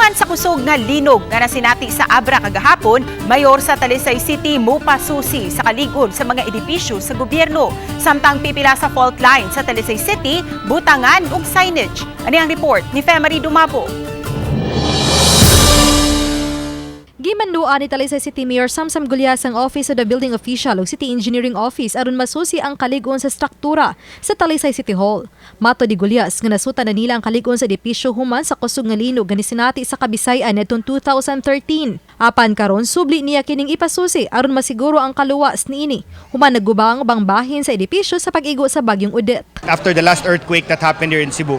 Human sa kusog nga linog nga nasinati sa Abra kagahapon, mayor sa Talisay City mupasusi sa kalig-on sa mga edipisyo sa gobyerno. Samtang pipila sa fault line sa Talisay City, butangan og signage. Ani ang report ni Femery Dumabo. Gimanduan ni Talisay City Mayor Samsam Gullas ang Office of the Building Official ug City Engineering Office aron masusi ang kalig-on sa struktura sa Talisay City Hall. Matod ni Gullas nga nasuta na nila ang kalig-on sa edipisyo human sa kusog nga linog nga nisinati sa Kabisayan ngadtong 2013. Apan karon, subli niya kining ipasusi aron masiguro ang kaluwas niini human nagguba ang ubang bahin sa edipisyo sa pag-igo sa Bagyong Odette. After the last earthquake that happened here in Cebu,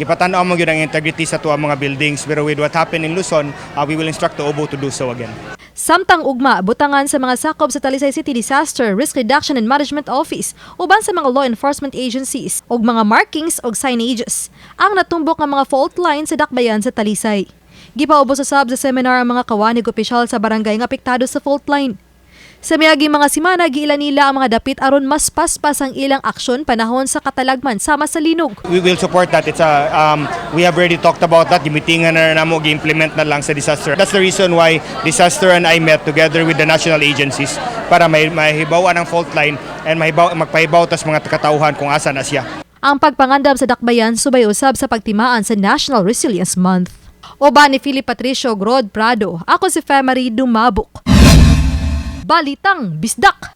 gipatan-aw man gyud ang integrity sa atuang mga buildings. Pero with what happened in Luzon, we will instruct the OBO to do so again. Samtang ugma, butangan sa mga sakop sa Talisay City Disaster Risk Reduction and Management Office uban sa mga law enforcement agencies og mga markings og signages ang natumbok nga mga fault lines sa dakbayan sa Talisay. Gipaubos usab sa seminar ang mga kawanig opisyal sa barangay nga apektado sa fault line. Sa miaging mga simana, giila nila ang mga dapit aron mas paspas ang ilang aksyon panahon sa katalagman sama sa linog. We will support that. We have already talked about that. Gimitingan na namo, gi-implement na lang sa disaster. That's the reason why disaster and I met together with the national agencies para may mahibaw ang fault line and mahibaw, magpahibaw tas mga katauhan kung asa na siya. Ang pagpangandam sa dakbayan subay usab sa pagtimaan sa National Resilience Month. Uban ni Philip Patricio Grod Prado, ako si Femery Dumabok. Balitang Bisdak!